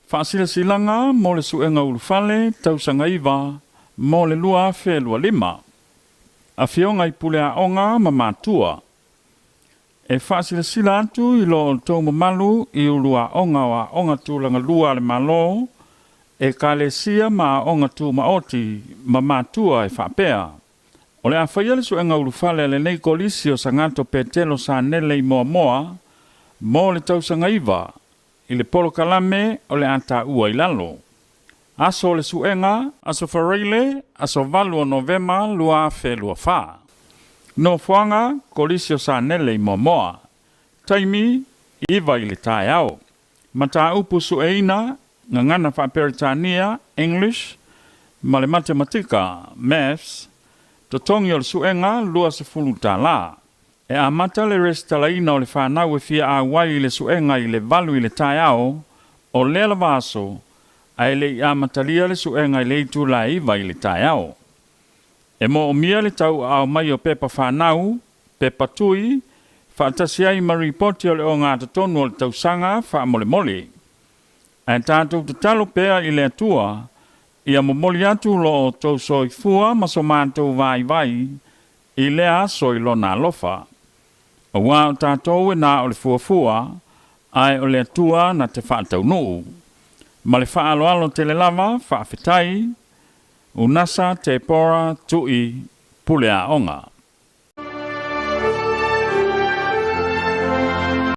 Faasilasilaga mo le Suega Ulufale Tausaga 9 mo le 2025. Afioga i Pule Aoga ma Matua. E faasilasila atu i lo outou mamalu i ulu aoga o aoga tulaga lua a le Malo, Ekalesia ma aoga tumaoti ma matua e faapea, O le a faia le suega ulufale a lenei Kolisi o Sagato Petelo Sanele i Moamoa mo le tausaga 9 i le polokalame o le a taua i lalo. Aso o le suega, Aso Faraile, aso 8 o Novema 2024. Nofoaga, Kolisi o Sanele i Moamoa. Taimi, 9 i le taeao. Mataupu sueina, Gagana Faa-Peretania, English, ma le Matematika, Maths, totogi o le suega, $20. E amata le resitalaina o le fanau e fia auai i le suega i le 8 i le taeao o lea lava aso, ae le i amatalia le suega i le itula e 9 i le taeao. E moomia le tauaao mai o pepa fanau, pepa tui, faatasi ai ma ripoti o le ogatotonu o le tausaga faamolemole. Ae tatou tatalo pea i le Atua ia momoli atu lo outou soifua ma so matou vaivai i lea aso i Lona alofa. Aua o tatou e na o le fuafua, ae o le Atua na te faataunuu. Ma le faaaloalo tele lava, faafetai. Unasa Tepora Tui, Pule Aoga.